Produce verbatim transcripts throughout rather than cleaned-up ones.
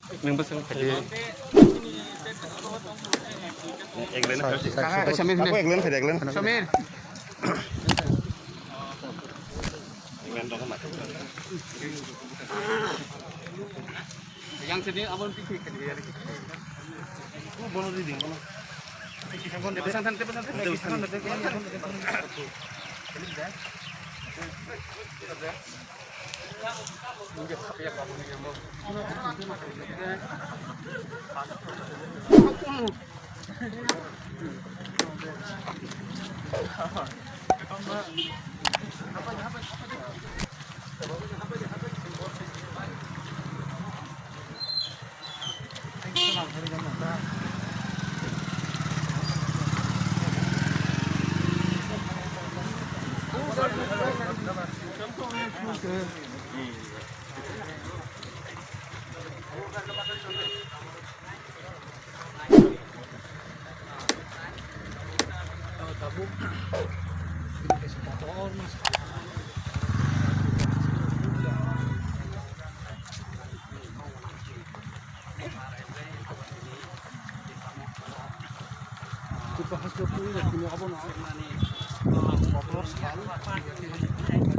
Nang bwswk khaidi. Ek line khaidi. Samir, Samir. Ek line khaidi, ek line khaidi. Samir. Ek line dong ma. Yang sini abang pikir khaidi ya. Bono di ding, bono. Pesan, pesan, pesan.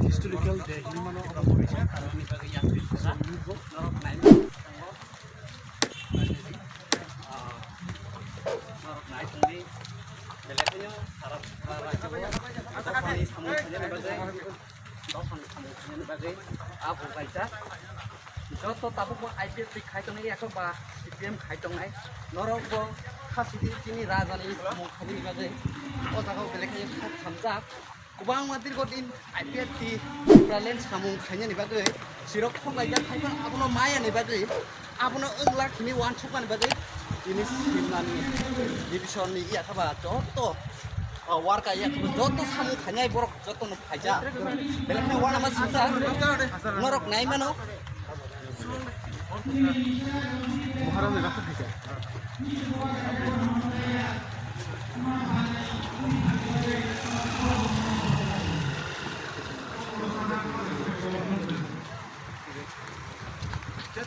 Historical day hinwi mano abo. Norok nai tongdi, belai kheno sara sara rajyo o dophani samung khainani bagwi, dophani samung khainani bagwi a bubaijak. Joto tabukbo I P F T khai tongnai, yakhwk ba C P M khai tongnai, norokbo khasidi chini rajani samung khainani bagwi o jaga o belai kheno sok hamjak. Kwbangma dirgo din I P F T Tipraland samung khainani bagwi sirok khok laijak, haikhe abono mayani bagwi, abono wng lak hwnwi uansukmani bagwi tini simnani division ni yakhaba joto, ah, worker yakhaba joto samung khainai borok jotono phaijak. Belai kheno uanama sijak, norok nai mano.